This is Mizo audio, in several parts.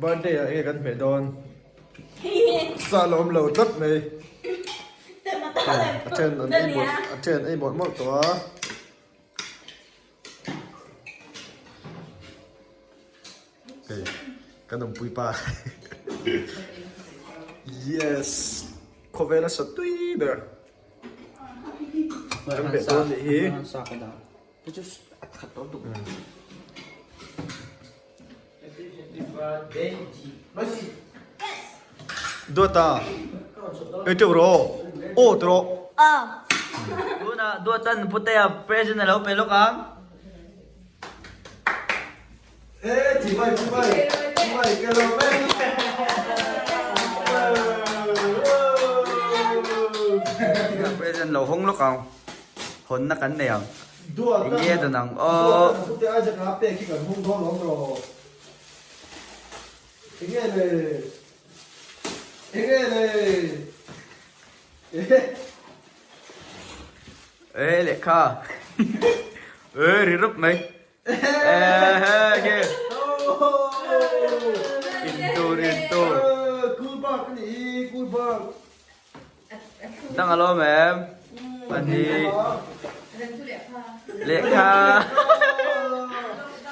Birthday ah enge kan hmeh dawn? Sa la awm lo tlat mai. A then an ei mawlh a then an ei mawlh mawlh tawh a. Hei kan awmpui pa yes khawvel a sa tui ber. Kan hmeh dawn nih hi. Duata ei teuh rawh aw ti rawh. Tunah Duatan Putea present a lo pe lawk ang. Present lo hawng lawk ang. Hawnna kan nei ang. Eng nge dawn ang aw. Ê lehkha. Ê ri rup mai. Intur intur. Dang alawm em? Pahnih. Lehkha.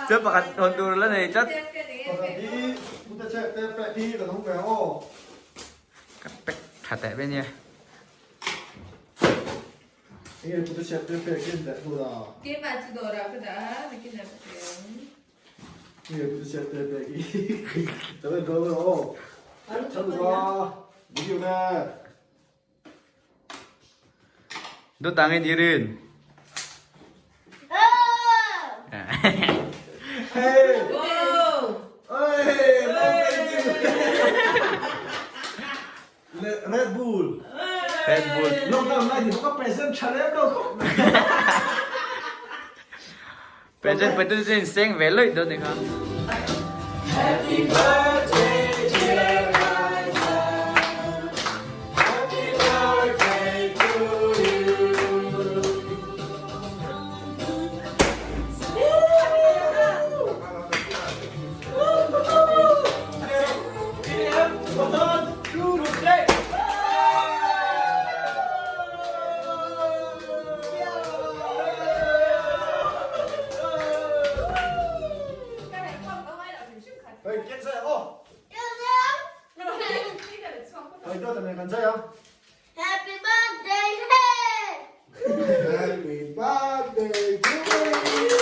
Chuan pakhat hawn tur la nei tlat. Ka pack tha teh mai ania. Dawt angin i rin. Red Bull. Red Bull. Lockdown lai ni bawk a present tha lem lo khawp mai. Present petu chu in seng ve lawih dawn ni kha. Happy birthday dear Liza Happy birthday to you. Happy birthday hey! Happy birthday to you.